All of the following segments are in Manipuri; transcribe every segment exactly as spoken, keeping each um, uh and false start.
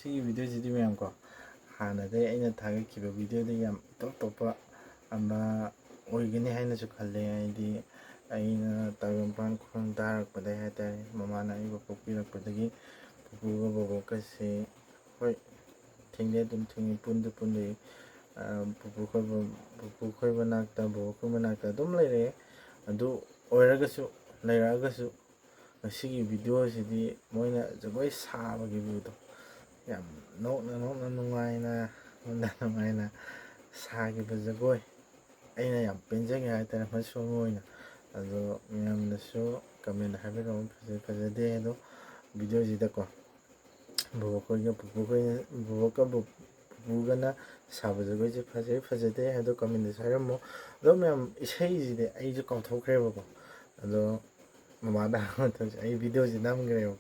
ꯁꯤꯒꯤ ꯚꯤꯗꯤꯑꯣꯁꯤꯗꯤ ꯃꯌꯥꯝ ꯀꯣ, ꯍꯥꯟꯅꯗꯩ ꯑꯩꯅ ꯊꯥꯒꯠꯈꯤꯕ ꯚꯤꯗꯤꯑꯣꯗꯩ ꯌꯥꯝ ꯏꯇꯣꯞ ꯇꯣꯞꯄ ꯑꯃ ꯑꯣꯏꯒꯅꯤ ꯍꯥꯏꯅꯁꯨ ꯈꯜꯂꯦ꯫ ꯍꯥꯏꯗꯤ ꯑꯩꯅ ꯇꯥꯏꯕꯪꯄꯥꯟ ꯈꯣꯡ ꯗꯥꯔꯛꯄꯗꯩ ꯍꯥꯏꯇꯥꯔꯦ, ꯃꯃꯥꯅ ꯑꯩꯕꯨ ꯄꯣꯛꯄꯤꯔꯛꯄꯗꯒꯤ ꯄꯨꯄꯨꯒ ꯕꯣꯕꯣꯛꯀꯁꯦ, ꯍꯣꯏ, ꯊꯦꯡꯗꯤ ꯑꯗꯨꯝ ꯊꯦꯡꯅꯩ, ꯄꯨꯟꯗꯤ ꯄꯨꯟꯗꯦ꯫ ꯑ, ꯄꯨꯄꯨ ꯈꯣꯏꯕ, ꯄꯨꯄꯨ ꯈꯣꯏ ꯃꯅꯥꯛꯇ, ꯕꯣꯕꯣꯛ ꯈꯣꯏ ꯃꯅꯥꯛꯇ ꯑꯗꯨꯝ ꯂꯩꯔꯛꯑꯦ꯫ ꯑꯗꯨ ꯑꯣꯏꯔꯒꯁꯨ, ꯂꯩꯔꯛꯑꯒꯁꯨ ꯉꯁꯤꯒꯤ ꯚꯤꯗꯤꯑꯣꯁꯤꯗꯤ ꯃꯣꯏꯅ ꯖꯒꯣꯏ ꯁꯥꯕꯒꯤ ꯚꯤꯗꯤꯑꯣꯗꯣ, ꯌꯥꯝ ꯅꯣꯛꯅ ꯅꯣꯛꯅ ꯅꯨꯡꯉꯥꯏꯅ, ꯅꯣꯛꯅ ꯅꯨꯡꯉꯥꯏꯅ ꯁꯥꯈꯤꯕ ꯖꯒꯣꯏ, ꯑꯩꯅ ꯌꯥꯝ ꯄꯦꯟꯖꯈꯤ ꯍꯥꯏꯇꯥꯔꯦ ꯃꯁꯤ ꯑꯃ ꯑꯣꯏꯅ꯫ ꯑꯗꯣ ꯃꯌꯥꯝꯅꯁꯨ ꯀꯃꯦꯟ ꯍꯥꯏꯕꯤꯔꯛꯑꯣ, ꯐꯖꯩ ꯐꯖꯗꯦ ꯑꯗꯣ ꯚꯤꯗꯤꯑꯣꯁꯤꯗꯀꯣ꯫ ꯕꯣꯕꯣꯛꯈꯣꯏꯒ ꯄꯨꯄꯨꯈꯣꯏꯅ, ꯕꯣꯕꯣꯛꯀ ꯄꯨ-, ꯄꯨꯄꯨꯒꯅ ꯁꯥꯕ ꯖꯒꯣꯏꯁꯦ ꯐꯖꯩ ꯐꯖꯗꯦ ꯍꯥꯏꯗꯣ ꯀꯃꯦꯟꯗꯁꯨ ꯍꯥꯏꯔꯝꯃꯣ꯫ ꯑꯗꯣ ꯃꯌꯥꯝ, ꯏꯁꯩꯁꯤꯗꯤ ꯑꯩꯁꯨ ꯀꯥꯎꯊꯣꯛꯈ꯭ꯔꯦꯕꯀꯣ꯫ ꯑꯗꯣ ꯃꯃꯥꯗ ꯍꯪꯕ ꯃꯇꯝꯁꯦ ꯑꯩ ꯚꯤꯗꯤꯑꯣꯁꯦ ꯅꯝꯈ꯭ꯔꯦꯕ꯫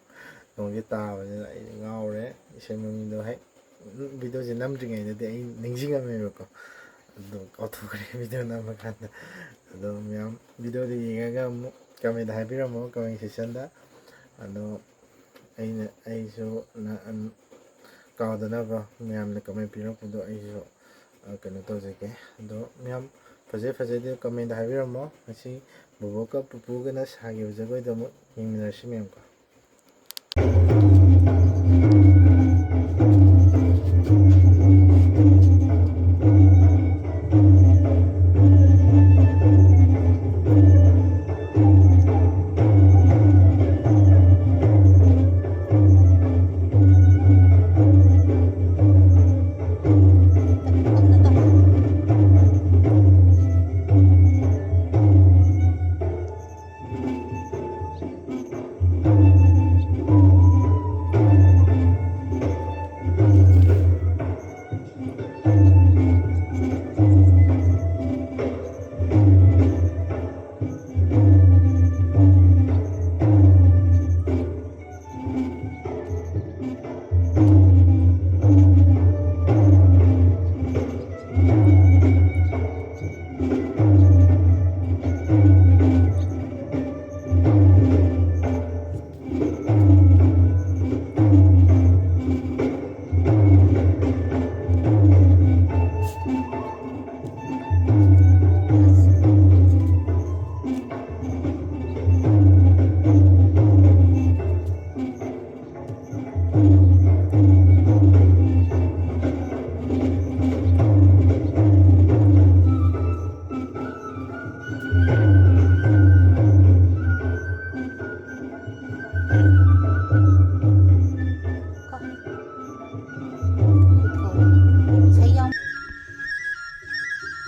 ꯅꯣꯡꯁꯦ ꯇꯥꯕꯅꯤꯅ ꯑꯩ ꯉꯥꯎꯔꯦ꯫ ꯏꯁꯩ ꯃꯃꯤꯡꯗꯣ ꯍꯦꯛ, ꯎꯝ, ꯚꯤꯗꯤꯑꯣꯁꯦ ꯅꯝꯗ꯭ꯔꯤꯉꯩꯗꯗꯤ ꯑꯩ ꯅꯤꯡꯁꯤꯡꯉꯝꯃꯦꯕꯀꯣ꯫ ꯑꯗꯣ ꯀꯥꯎꯊꯣꯛꯈ꯭ꯔꯦ ꯚꯤꯗꯤꯑꯣ ꯅꯝꯕ ꯀꯥꯟꯗ꯫ ꯑꯗꯣ ꯃꯌꯥꯝ ꯚꯤꯗꯤꯑꯣꯗꯣ ꯌꯦꯡꯉꯒ ꯑꯃꯨꯛ ꯀꯃꯦꯟꯗ ꯍꯥꯏꯕꯤꯔꯝꯃꯣ, ꯀꯃꯦꯟ ꯁꯦꯛꯁꯟꯗ꯫ ꯑꯗꯣ ꯑꯩꯅ, ꯑꯩꯁꯨ ꯅ-, ꯑꯟ-, ꯀꯥꯎꯗꯅꯕ ꯃꯌꯥꯝꯅ ꯀꯃꯦꯟ ꯄꯤꯔꯛꯄꯗꯣ ꯑꯩꯁꯨ, ꯑ, ꯀꯩꯅꯣ ꯇꯧꯖꯒꯦ꯫ ꯑꯗꯣ ꯃꯌꯥꯝ ꯐꯖꯩ ꯐꯖꯗꯦ ꯀꯃꯦꯟꯗ ꯍꯥꯏꯕꯤꯔꯝꯃꯣ꯫ ꯉꯁꯤ ꯕꯣꯕꯣꯛꯀ ꯄꯨꯄꯨꯒꯅ ꯁꯥꯈꯤꯕ ꯖꯒꯣꯏꯗꯣ ꯑꯃꯨꯛ ꯌꯦꯡꯃꯤꯟꯅꯔꯁꯤ ꯃꯌꯥꯝꯀꯣ꯫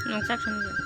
ꯅꯪ ꯆꯥꯛ ꯊꯣꯡꯕꯤꯌꯨ꯫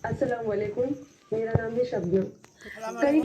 अस्सलाम वालेकुम, मेरा नाम है शबनम। कई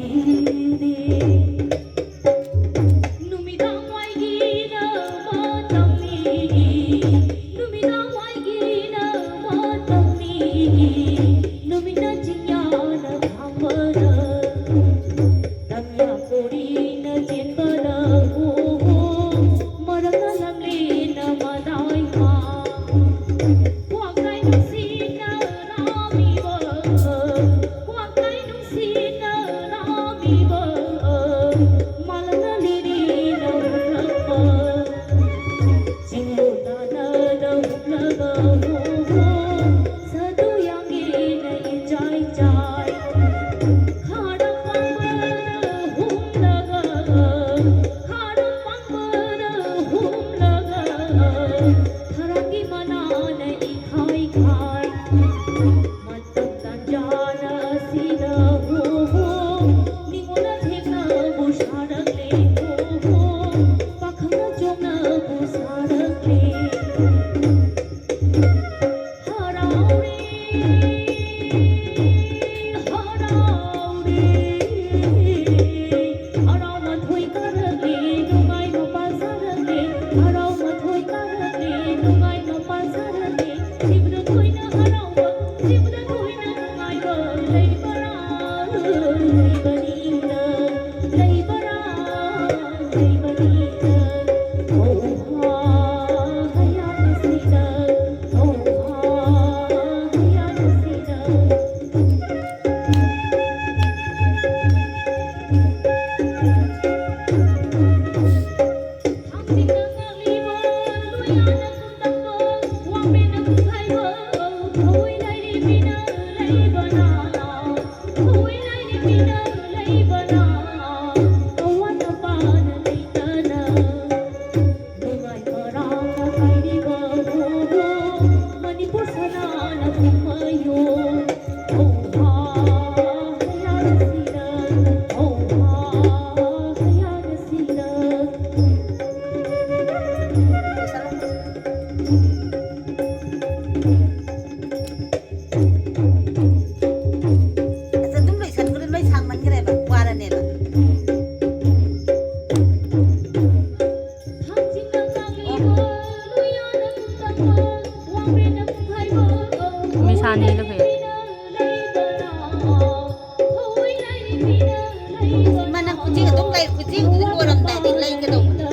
ꯑꯁ, ꯑꯗꯨꯝ ꯂꯣꯏꯁꯟꯈ꯭ꯔꯦ, ꯂꯣꯏ ꯁꯥꯡꯃꯟꯈ꯭ꯔꯦꯕ, ꯋꯥꯔꯅꯦꯕ꯫ ꯃꯤꯁꯥꯅꯤꯗꯣ ꯐꯩ꯫ ꯏꯃꯥ, ꯅꯪ ꯈꯨꯖꯤꯡ ꯑꯗꯨꯝ ꯂꯩ, ꯈꯨꯖꯤꯡꯗꯨꯗꯤ ꯂꯣꯏꯔꯝꯗꯥꯏꯗ ꯂꯩꯒꯗꯧꯕꯅꯤ꯫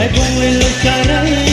ꯑꯩꯕꯨꯡ ꯂꯩ ꯂꯩꯁꯥꯔꯩ